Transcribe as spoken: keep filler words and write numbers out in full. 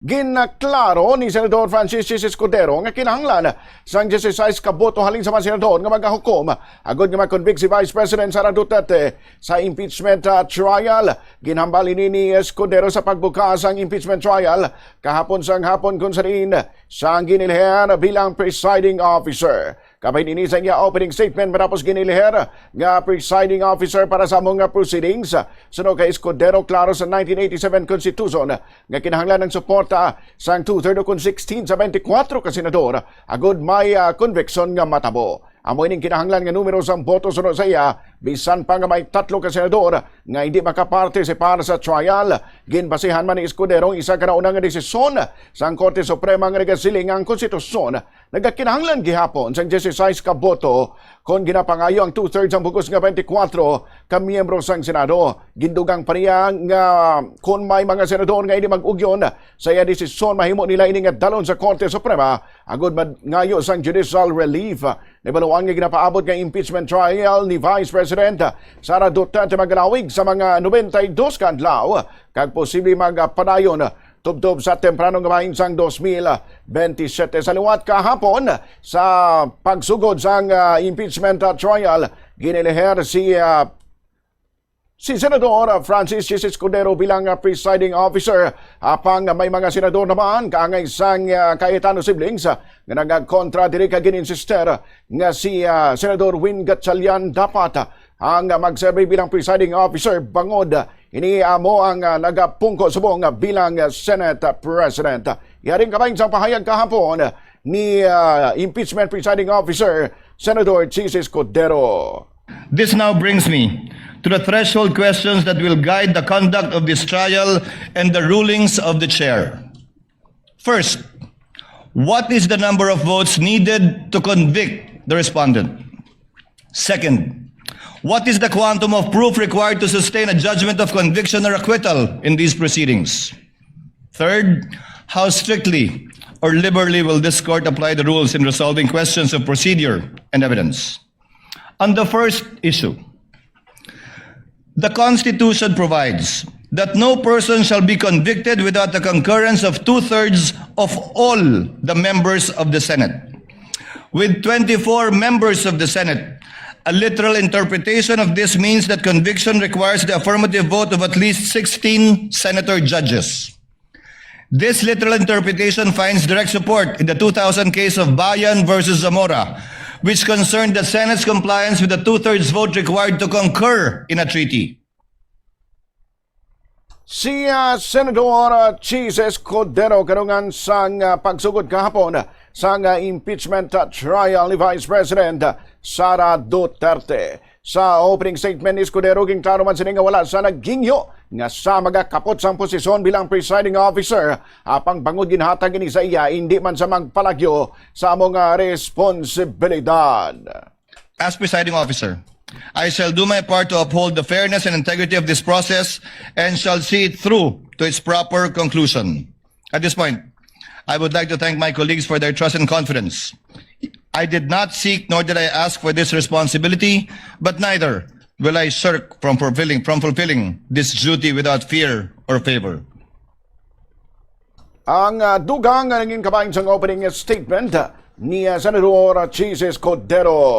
Ginaklaro ni Senador Francis Chiz Escudero nga kinahanglan sang dieciséis ka boto halin sa mga senador nga magahukom agud nga ma-convict si Vice President Sara Duterte sa impeachment, ah, trial. Ginhambal ini ni Escudero sa pagbuka sang impeachment trial kahapon sang hapon, kun sa diin sang giniliher bilang presiding officer. Kabahin ini sa iya opening statement matapos giniliher nga presiding officer para sa among nga proceedings. Suno kay Escudero, klaro sa nineteen eighty-seven Constitution nga kinahanglan ang suporta sang two-third o kon sixteen sa twenty-four ka senador agud may, ah, conviction nga matabo. Amo ining kinahanglan nga numero sang boto suno sa iya, bisan pa nga may tatlo ka senador nga hindi makapartisipar sa trial. Ginbasihan man ni Escudero ang isa ka nauna nga desisyon sang Korte Suprema nga nagasiling nga ang konstitusyon nagakinahanglan gihapon sang dieciséis ka boto kon ginapangayo ang two-thirds sang bug-os nga twenty-four ka miyembro sang Senado. Gindugang pa niya nga kon may mga senador nga hindi mag-ugyon sa iya desisyon, mahimo nila ini nga dalhon sa Korte Suprema agud mangayo sang judicial relief. Nahibaluan nga ginapaabot nga impeachment trial ni Vice President Sara Duterte magalawig sa mga nobenta y dos ka adlaw kag posible magpadayon tubtob sa temprano nga bahin sang dos mil benti siyete. Sa liwat, kahapon, sa pagsugod sang, ah, impeachment, ah, trial, giniliher si, ah, si Senador Francis Chiz Escudero bilang, ah, presiding officer, apang may mga senador naman kaangay sang, ah, Cayetano siblings, ah, nga nagakontra diri kag gin-insister nga si, ah, Senador Win Gatchalian dapat, ah, ang magserbi bilang presiding officer bangod, ah, ini amo ang, ah, nagapungko subong, ah, bilang, ah, Senate, ah, President. Yari ang kabahin sang pahayag kahapon ni, ah, impeachment presiding officer, Senador Chiz Escudero. This now brings me to the threshold questions that will guide the conduct of this trial and the rulings of the chair. First, what is the number of votes needed to convict the respondent? Second, what is the quantum of proof required to sustain a judgment of conviction or acquittal in these proceedings? Third, how strictly or liberally will this court apply the rules in resolving questions of procedure and evidence? On the first issue, the Constitution provides that no person shall be convicted without the concurrence of two-thirds of all the members of the Senate. With twenty-four members of the Senate, a literal interpretation of this means that conviction requires the affirmative vote of at least sixteen senator judges. This literal interpretation finds direct support in the two thousand case of Bayan versus Zamora, which concerned the Senate's compliance with the two-thirds vote required to concur in a treaty. Si, ah, Senador, ah, Chiz Escudero kadungan sang, ah, pagsugod kahapon sang, ah, impeachment, ah, trial ni Vice President, ah, Sara Duterte. Sa opening statement ni Escudero, ginklaro man sini nga wala sa naghingyo nga sa magakapot sang posisyon bilang presiding officer, apang bangod ginhatag ini sa iya, hindi man sa magpalagyo sa amo nga responsibilidad. As presiding officer, I shall do my part to uphold the fairness and integrity of this process and shall see it through to its proper conclusion. At this point, I would like to thank my colleagues for their trust and confidence. I did not seek nor did I ask for this responsibility, but neither will I shirk from fulfilling, from fulfilling this duty without fear or favor. Ang, ah, dugang nga nangin kabahin sang opening statement, ah, ni, ah, Senador Chiz Escudero.